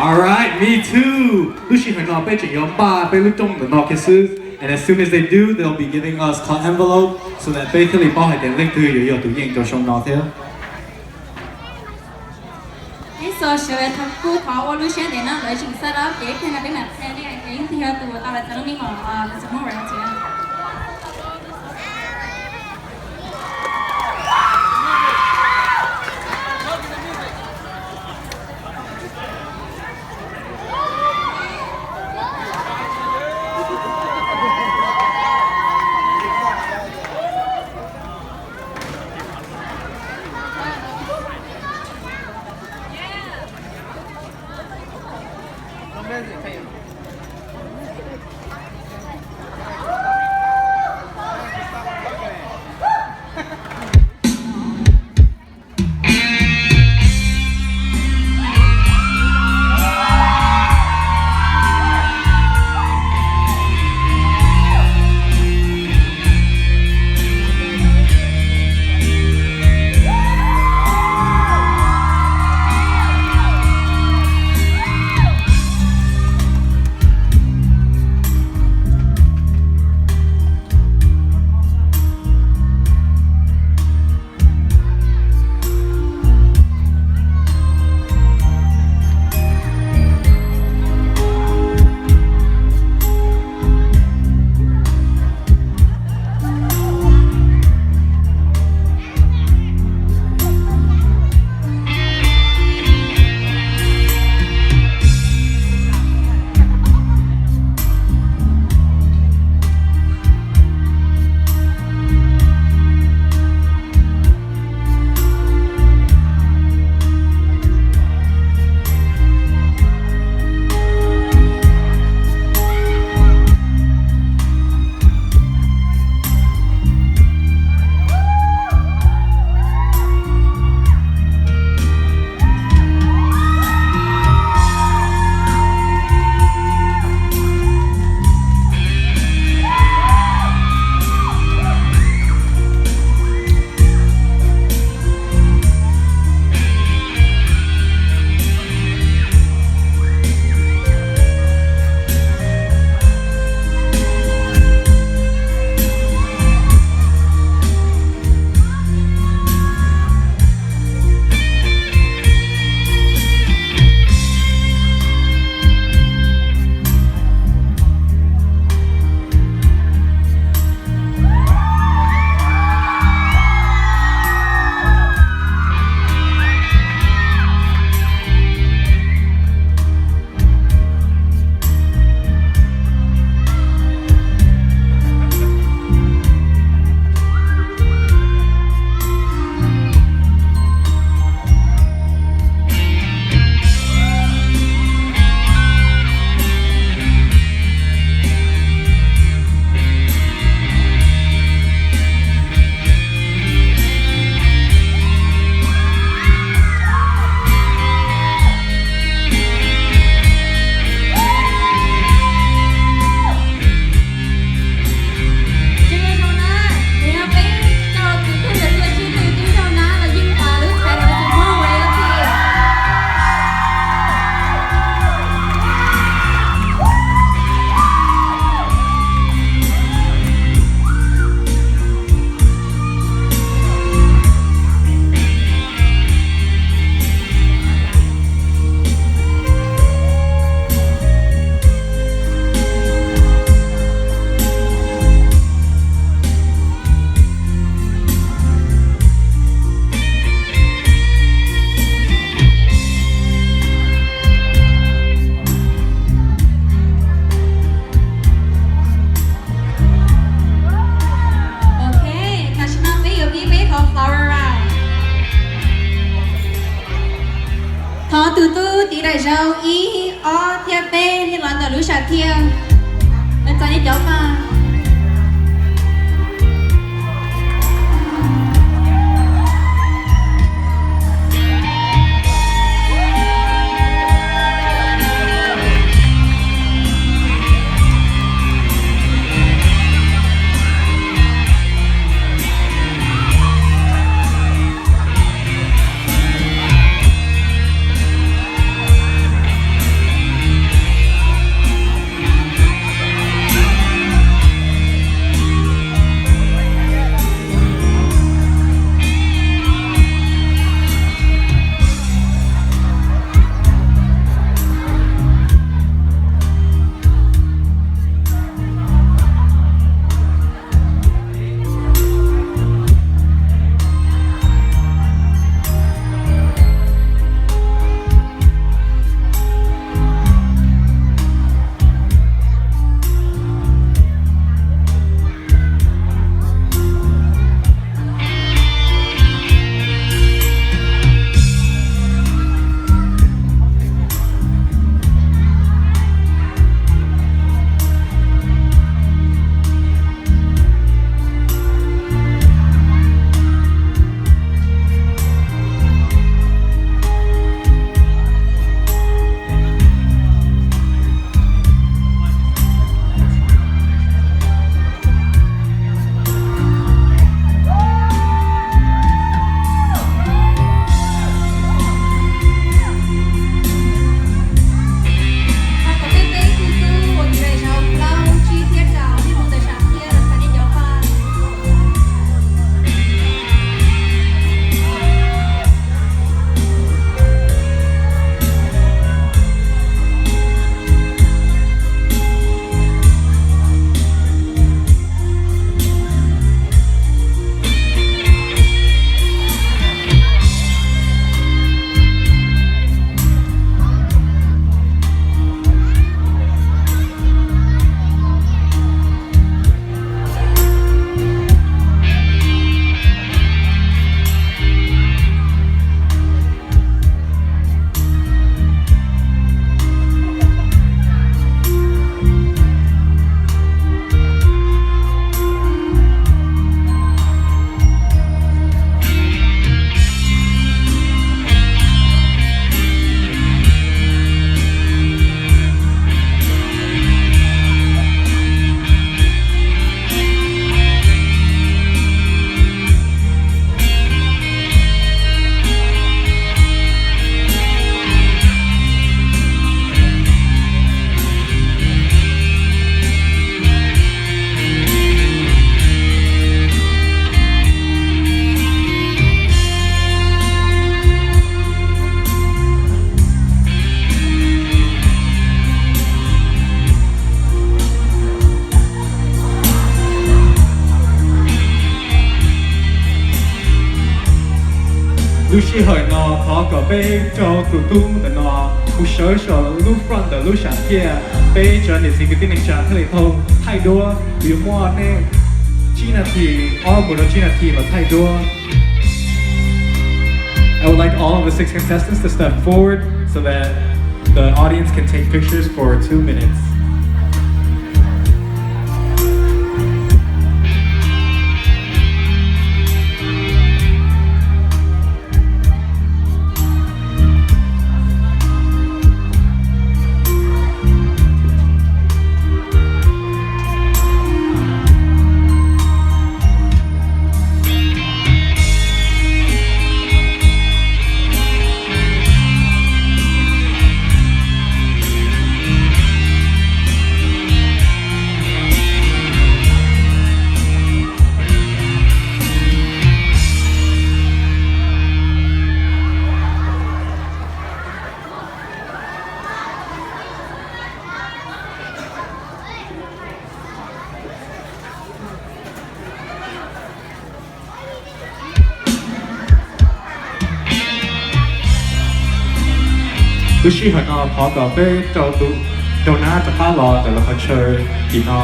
All right, me too. Lub sij hawm no peb tseem yuav npaj peb lub rooj ntawm no kiag xwb. And as soon as they do, they'll be giving us card envelope so that peb thiaj li paub hais tias leej twg yuav yog tus yeej rau xyoo no thiab. Ib txhia sawv daws kuj thov ua lub siab ntev no lawv tseem xa rau kev thiab no peb mam qhia nej yeej tig yog tus tau los txog lub me mom los txog mus ua tias Ok, tam sim no peb yuav pib peb qhov flower round. Thov tus tub tiv daim zauv ib, ob thiab peb nej los ntawm lub sam thiaj. Lawv txais nej cov maj. Sij hawm no thov kom peb rau tus tub ntawm no mus sawv saum lub front ntawm lub sam thiaj, peb cov niam txiv kwv tij neej tsa thiaj li tau thaij duab. Kuv yuav muab nej tsib nas this, ob mus rau tsib nas this los thaij duab. I would like all of the six contestants to step forward so that the audience can take pictures for two minutes. Lub sij hawm no thov kom peb rau tus, rau nab rov qab los ntawm lub qhov chaw tim no.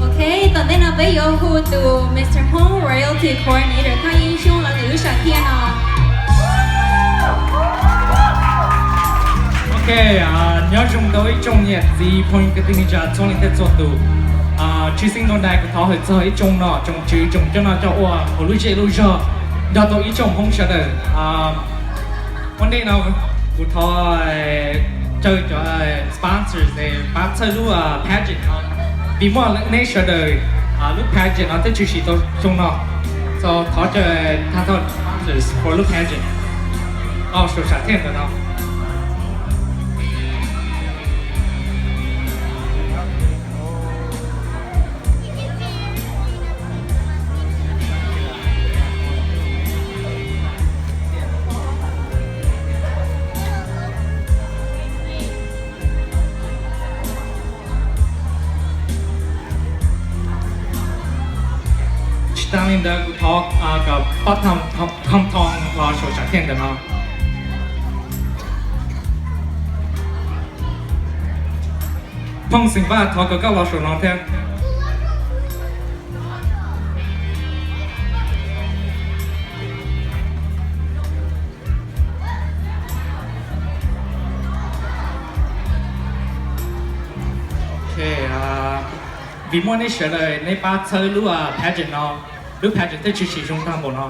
Ok, tom ntej no peb yuav hu tus Mister Hmoob Royalty Coordinator Thaj Yeeb Xyooj los ntawm lub sam thiaj no. Ok, nyob zoo rau ib tsoom niam txiv phooj ywg kwv tij neej tsa txhua leej thiab txhua tus. Tshwj xeeb ntau ntau kuv thov hawm txog ib tsoom nom tsoom tswv tsoom coj noj coj ua hauv lub zej lub zog nrog rau ib tsoom Hmoob sawv daws. Ua ntej no kuv thov caw cov sponsors es pab txhawb lub pageant no, vim muaj neb sawv daws lub pageant no thiaj tshwm sim tau zoo no. So thov caw tag nrho sponsors for lub pageant los saum sam thiaj ntawm no. Tsis tas li ntawd kuv thov kom pab thom thom los saum sam thiaj ntawm no. Phooj xeem Vaj, thov kom koj los saum no thiab. Vim muaj neb sawv daws neb pab txhawb lub pageant no, lub pageant thiaj tshwm sim zoo tag npaum no.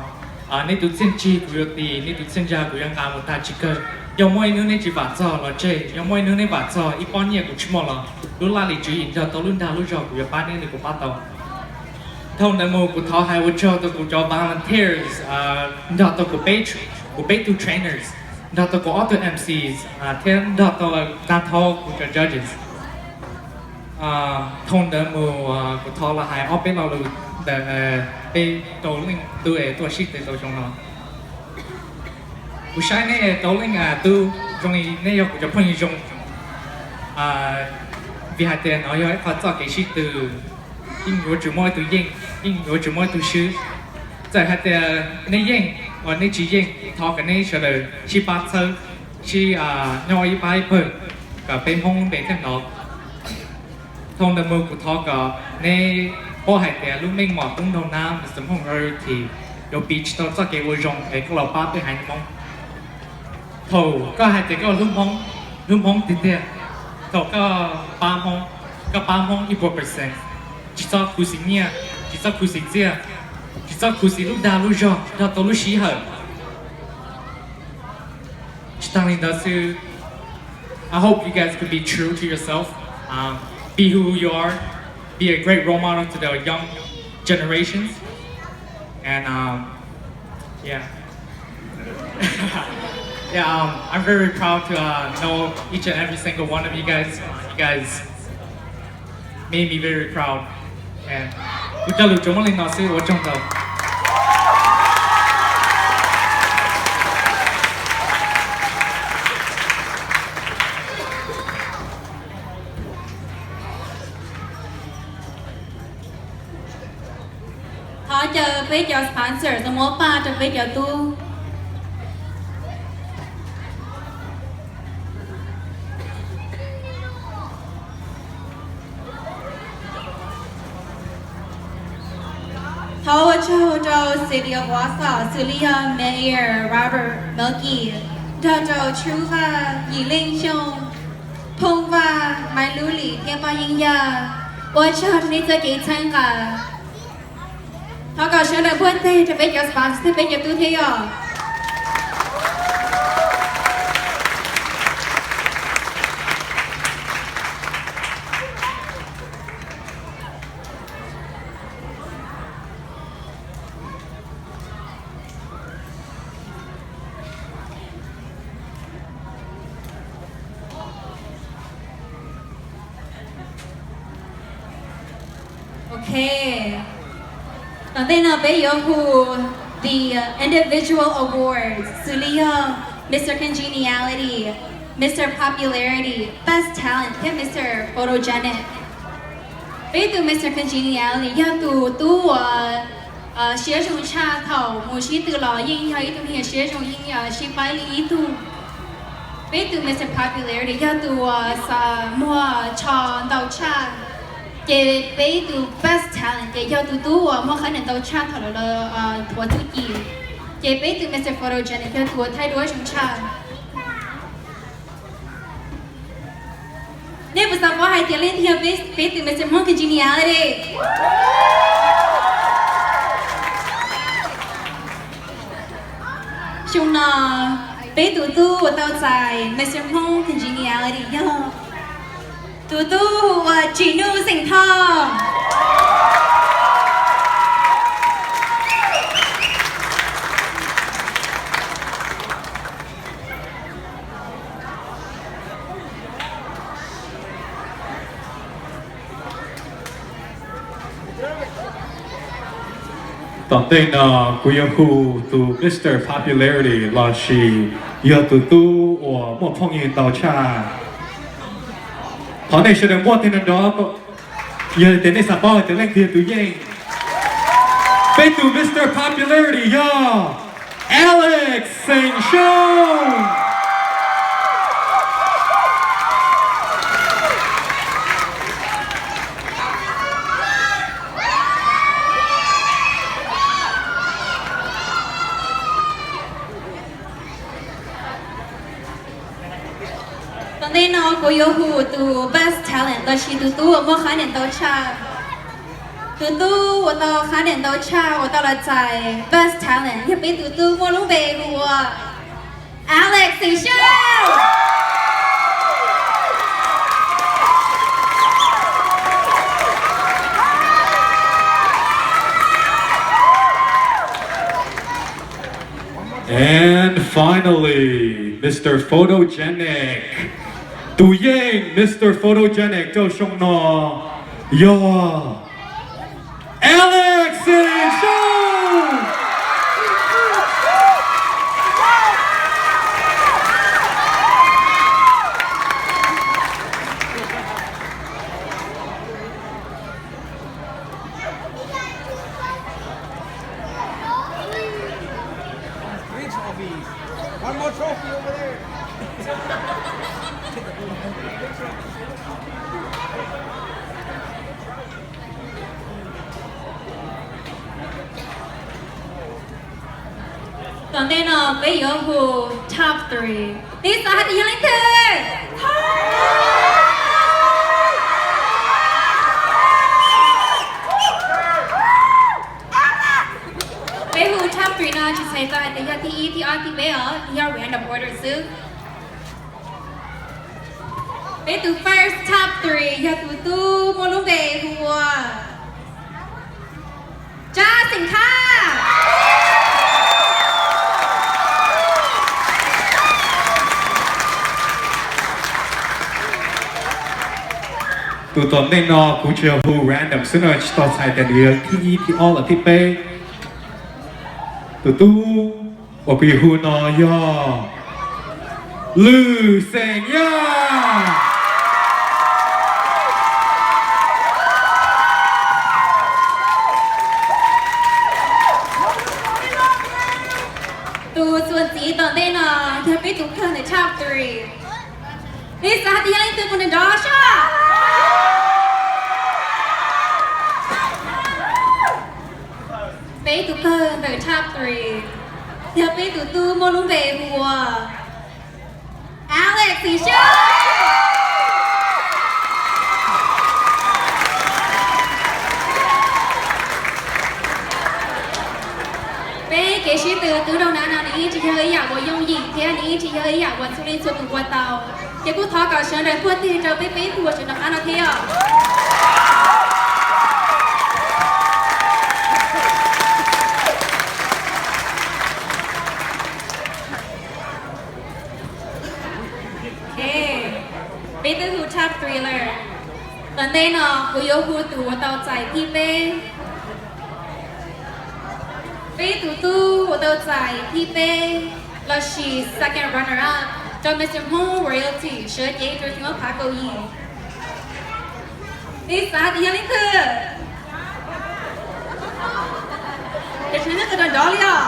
Neb tus txiaj ntsig kuv yuav tis, neb tus txiaj ntsig kuv yuav nqa mus tag tsis kawg. Yog muaj ib hnub neb tsis vam txog los tseg, yog muaj ib hnub neb vam txog ib pob nyiaj kuv tsis muaj los lub laj lim tswv yim nrog tau lub nrag lub zog kuv yuav pab neb li kuv pab tau. Dhau ntawd mus kuv thov hais ua tsaug rau kuv cov volunteers, nrog rau kuv peb, kuv peb tug trainers, nrog rau kuv ob tug M Cs, thiab nrog rau tag nrho kuv cov judges. Dhau ntawd mus kuv thov los hais ob peb lo lus ntawm peb rau leej tub es tuaj sib tw tau xyoo no. Kuv saib neb rau leej tub zoo li neb yog kuv cov phooj ywg zoo, vim hais tias no yog ib qho txoj kev sib tw, yeej yuav tsum muaj ib tug yeej, yeej yuav tsum muaj ib tug swb. Txawm hais tias neb yeej uas neb tsis yeej, thov kom neb sawv daws sib pab txhawb, sib nyob ua ib pab ib pawg kom peb Hmoob lub npe thiaj hnov. Dhau ntawd mus kuv thov kom neb paub hais tias lub meej mom tub nraug nab Mister Hmoob Royalty yuav piv tsis tau txoj kev ua zoo es koj los pab peb haiv Hmoob. Thaum koj hais tias koj hlub Hmoob, hlub Hmoob tiag tiag, thaum koj pab Hmoob, koj pab Hmoob ib puas percent, tsis txhob khuv xim nyiaj, tsis txhob khuv xim txiaj, tsis txhob khuv xim lub dag lub zog nrog tau lub sij hawm. Tsis tas li ntawd xwb, I hope you guys could be true to yourself, um, be who you are, be a great role model to the young generations. And um, yeah. Yeah, um, I'm very proud to uh, know each and every single one of you guys. You guys made me very proud. And kuv cov lus tsuas muaj li no xwb, ua tsaug ntau. Thov caw peb cov sponsor tau muab paj rau peb cov tub. Thov ua tsaug rau City of Wausau, xws li yog Mayor Robert Milkey, nrog rau Tswv Vaj, Yim Leej Xyooj, Phooj Vaj, Maiv Lub Lim thiab Paj Yeej Yaj. Ua tsaug rau nej txoj kev txhawb nqa. Thov kom sawv daws npuaj teg rau peb cov sponsor thiab peb cov tub thiab yom. Ok. Tom ntej no peb yuav hu the individual awards, xws li yog Mister Congeniality, Mister Popularity, Best Talent thiab Mister Photogenic. Peb tus Mister Congeniality yog tus tub uas siab zoo tshaj, thaum mus sib tw los yeej yog ib tug neeg siab zoo, yeej sib paib li ib tug. Peb tus Mister Popularity yog tus uas muag tsho ntau tshaj, ces peb tus Best Talent ces yog tus tub uas muag qhab niam ntau tshaj thaum lawv los thuav txuj ci, ces peb tus Mister Photogenic yog tus uas thaij duab zoo tshaj. Nej puas xav paub hais tias leej twg yog peb tus Mister Hmoob Congeniality? Xyoo no peb tus tub uas tau txais Mister Hmoob Congeniality yog tus tub uas Tsim Nuj Xeem Thoj. Tom ntej no kuv yuav hu tus Mister Popularity lossis yog tus tub uas muaj phooj ywg ntau tshaj. Thov nej sawv daws npuaj teg nrov nrov, yog tias nej xav paub hais tias leej twg yog tus yeej. Peb tus Mister Popularity yog Alex Xeem Xyooj. Tom ntej no kuv yuav hu tus Best Talent lossis tus tub uas muaj qhab niam ntau tshaj. Tus tub uas tau qhab niam ntau tshaj uas tau los txais Best Talent yog peb tus tub muaj lub npe hu ua Alex Xeem Xyooj. And finally, Mister Photogenic. Tus yeej Mister Photogenic rau xyoo no yog Alex Xeem Xyooj. One more trophy over there. Tom ntej no peb yuav hu top three. Nej xav hais tias yog leej twg? Peb hu top three no tsis txhais tau hais tias yog thib ib, thib ob, thib peb os, yog random order xwb. Peb tus first top three yog tus tub muaj lub npe hu ua Tsab Xeem Khab. Tus tom ntej no kuv tsuas yog hu random xwb no, tsis tau txhais tias nws yog thib ib, thib ob los thib peb. Tus tub uas kuv yuav hu no yog Lwm Xeem Yaj. Tus txuas ntxiv tom ntej no yog peb tus kawg ntawm top three. Peb xav hais tias yog leej twg puas nrov nrov soj? Peb tus kawg ntawm top three yog peb tus tub muaj lub npe hu ua Alex Xim Xyooj. Peb kev sib tw twb rau na no nws yeej tsis yog ib yam uas yooj yim thiab nws yeej tsis yog ib yam uas txhua leej txhua tus ua tau. Ces kuj thov kom sawv daws puag tig rau peb peb tug uas sawv rov qab no thiab os. Peb twb hu top three lawm. Tom ntej no kuv yuav hu tus uas tau txais thib peb. Peb tus tub uas tau txais thib peb lossis second runner up rau Mister Hmoob Royalty sawv cev rau xyoo ob phav kaum yim. Peb xav tias yog leej twg? Ces tshuav leej twg nrov nrov li os?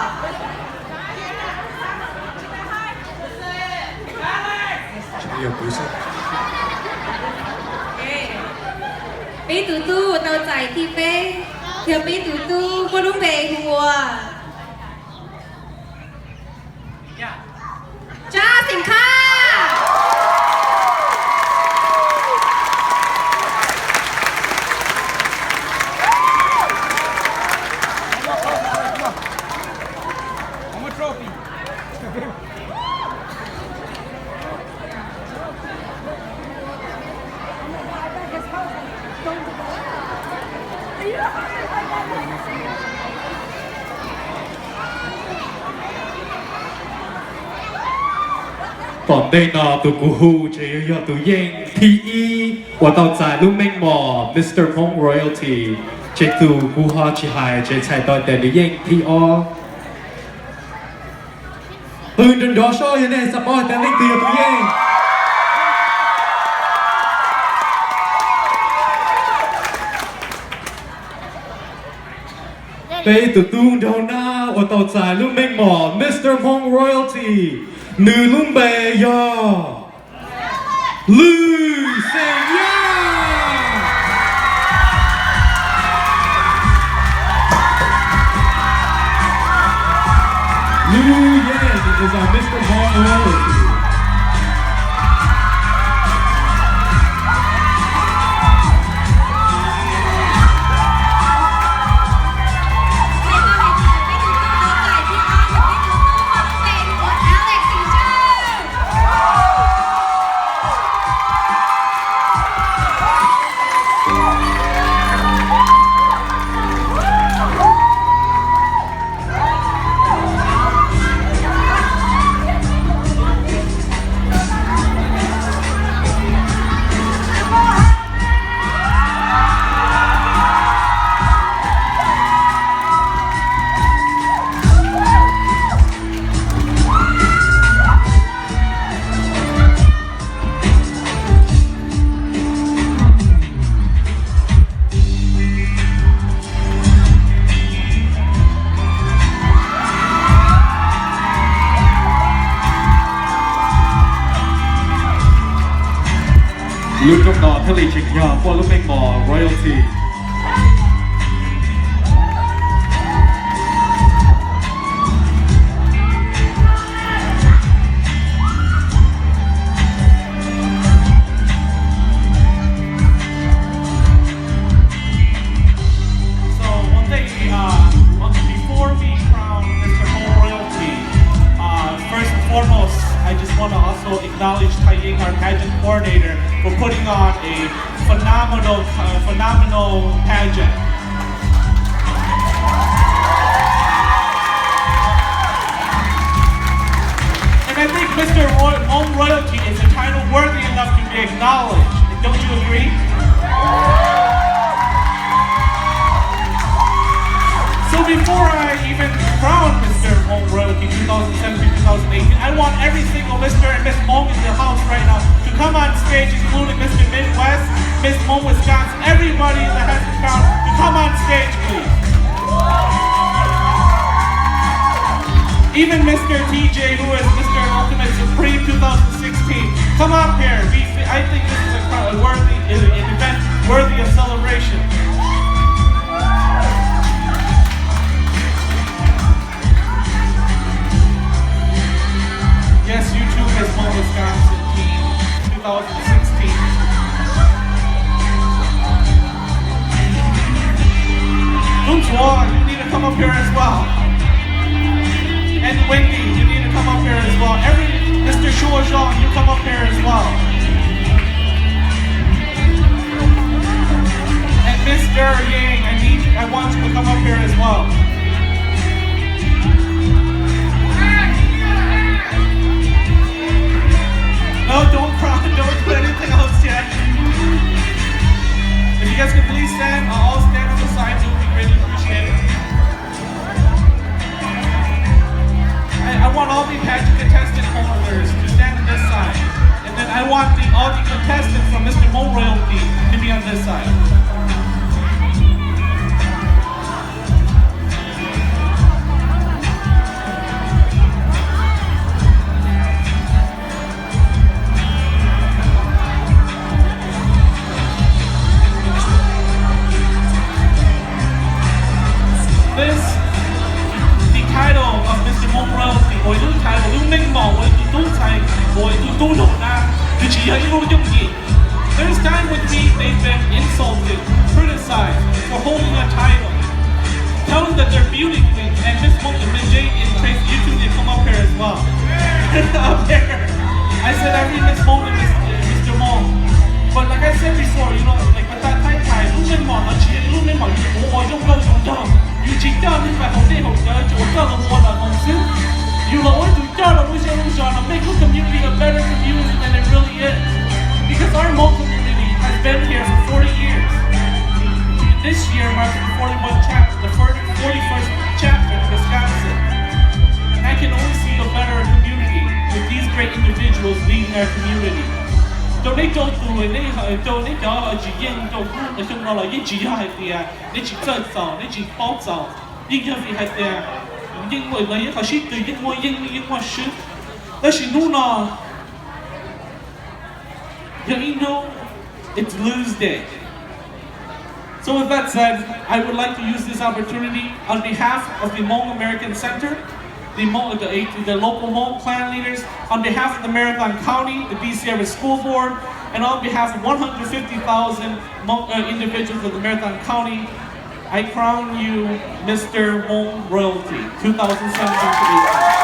Peb tus tub uas tau txais thib peb yog peb tus tub muaj lub npe hu ua Tsab Xeem Khab. Tom ntej no tus kuv hu ces yuav yog tus yeej thib ib uas tau txais lub meej mom Mister Hmoob Royalty, ces tus kuv ho tsis hais ces txhais tau tias nws yeej thib ob. Qw nrov nrov soj yog nej xav paub tias leej twg yog tus yeej. Peb tus tub nraug nab uas tau txais lub meej mom Mister Hmoob Royalty, nws lub npe yog Lwm Xeem Yaj. Lwm Xeem Yaj is our Mister Hmoob Royalty. Lub rooj no thiaj li tseem yog muaj lub meej mom royalty. So one thing, uh, on, before we crown Mister Hmoob Royalty, uh, first and foremost, I just want to also acknowledge Thai Ying, our pageant coordinator, for putting on a phenomenal, uh, phenomenal pageant. I think Mister Roy, Hmong Royalty is a title worthy enough to be acknowledged. Don't you agree? So before I even crown Mister Hmong Royalty two thousand seventeen, two thousand eighteen, I want every single Mister and Miss Hmong in the house right now to come on stage, including Mister Midwest, Miss Hmong Wisconsin, everybody that hasn't crowned, to come on stage, please. Even Mister T J, who is Mister Ultimate Supreme two thousand sixteen, come up here. We, I think this is a, a worthy, an event worthy of celebration. Yes, you too, Miss Hmong Wisconsin team, two thousand sixteen. Lub Tsuav, you need to come up here as well. And Wendy, you need to come up here as well. Every, Mister Shuo Zhang, you come up here as well. And Mister Yang, I need, I want you to come up here as well. No, don't cry, don't do anything else yet. If you guys could please stand, uh, all stand on the side, it would be greatly appreciated. I, I want all the pageant contestant holders to stand on this side. And then I want the, all the contestants from Mister Hmong Royalty to be on this side. This, the title of Mister Hmong Royalty, ua ib lub title, lub meej mom ua ib tug tub ntxhais, ua ib tug tub nraug nab, nws tsis yog ib lub yooj yim. There's time when we, they've been insulted, criticized for holding a title. Tell them that they're beauty queen and Miss Hmong and Miss Jade in case you two can come up here as well. Up here. I said every Miss Hmong and Miss, Mister Hmong. But like I said before, you know, like with that Thaib Thais, lub meej mom no tsis yog lub meej mom yus ua zoo nkauj zoo nraug, yus tsis coj neeg pais haus dej haus cawv, tsuas coj los ua lawm hmoov xwb. Yus los ua ib tug coj los ua zej ua zos no, make the community a better community than it really is. Because our Hmong community has been here for forty years. This year marks the forty-one chapter, the forty, forty-first chapter in Wisconsin. And I can only see a better community with these great individuals leading our community. Rau neb txhua tus, neb, rau neb cov tsis yeej rau hnub xyoo no los yeej tsis yog hais tias neb tsis txawj txaus, neb tsis paub txaus, yeej yog vim hais tias yeej muaj, yeej qhov sib tw, yeej muaj yeej, yeej muaj swb. Tab sis hnub no yog ib hnub, it's lose day. So with that said, I would like to use this opportunity on behalf of the Hmong American Center, the, Hmong, the, the local Hmong clan leaders, on behalf of the Marathon County, the D C Everett School Board, and on behalf of one hundred fifty thousand Hmong, uh, individuals of the Marathon County, I crown you Mister Hmong Royalty two thousand seventeen to eighteen.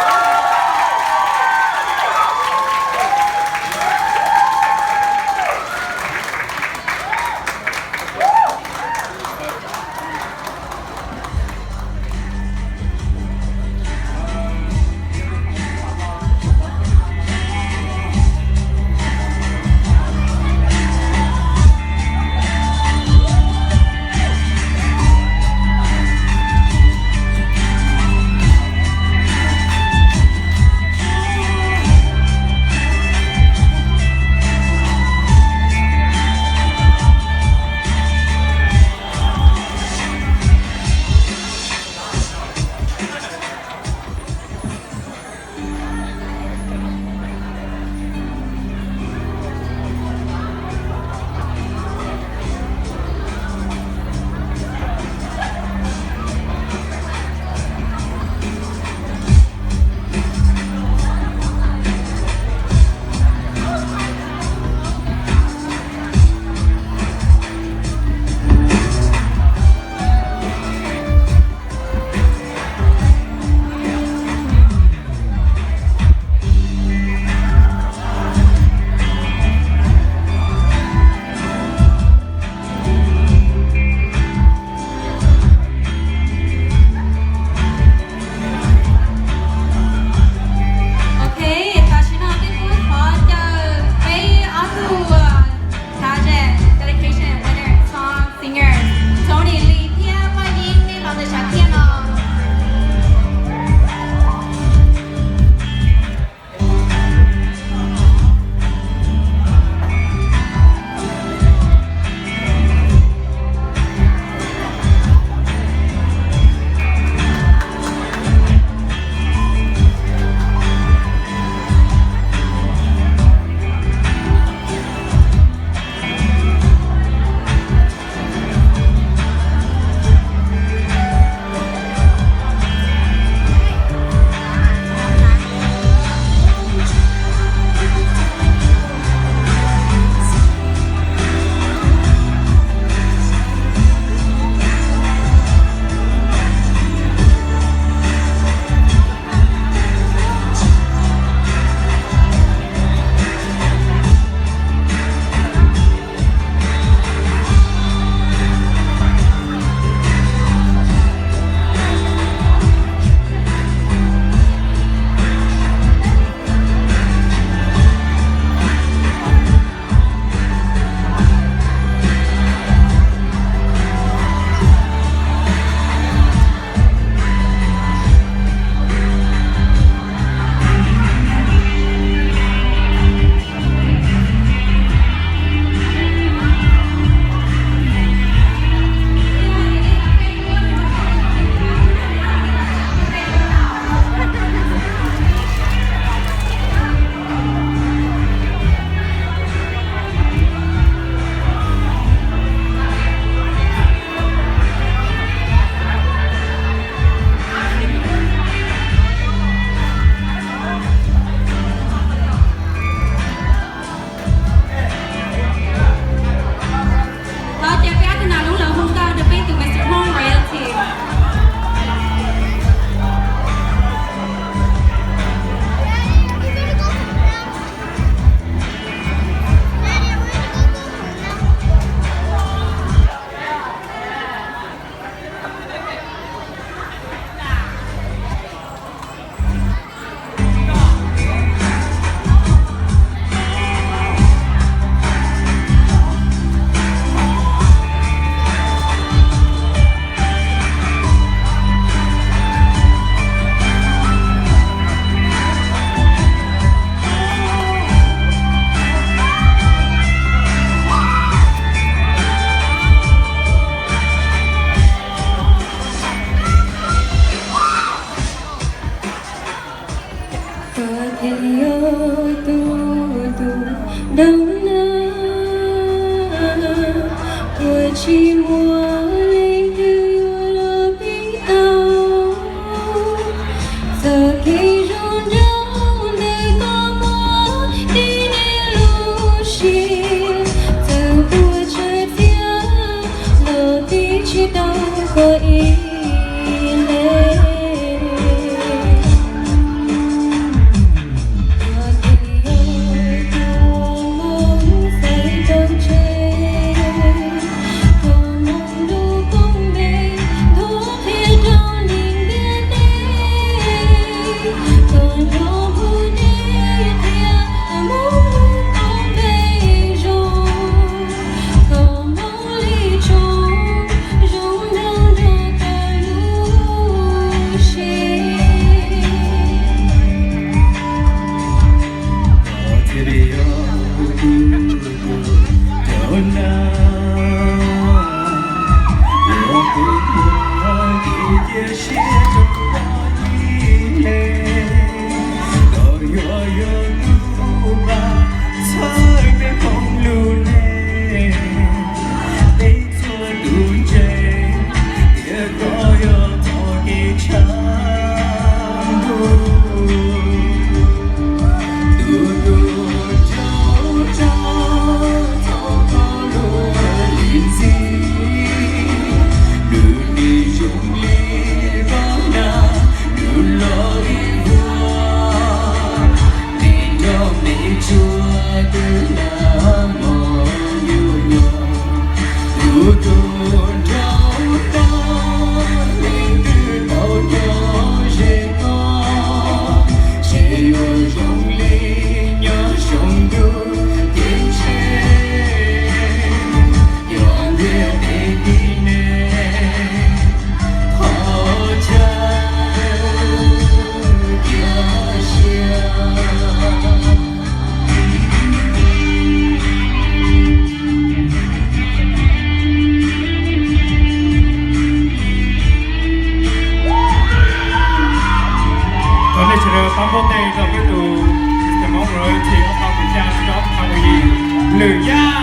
Koj thiaj yog tus tus nraug nab, uas tsis muaj leej twg yuav los pib tau. Txoj kev zoo nraug ntawm koj muaj tib neeg lub siab, txawm puas tsav thiab los pib tsis tau koj ib leeg. Thov nej sawv daws pab npauj tes rau peb tus Mister Hmoob Royalty ob phav kaum xya, ob phav kaum yim, Lwm Yaj.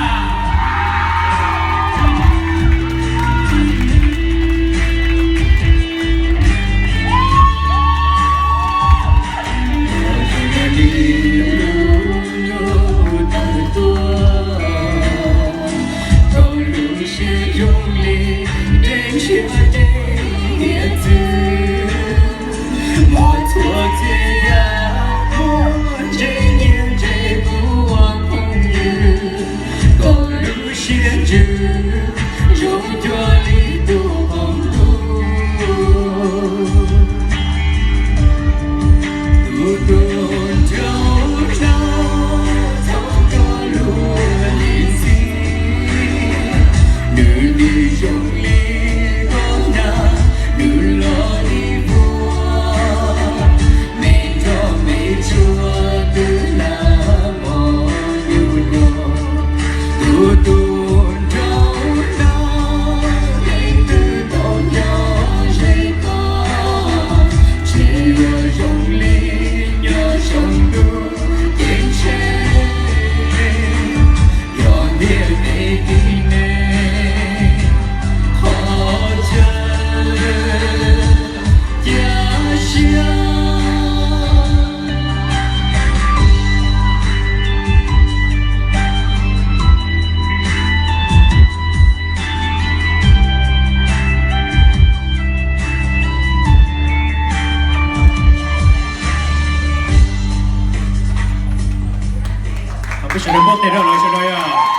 Peb sawv daws npauj tes rau lawv sawv daws yog.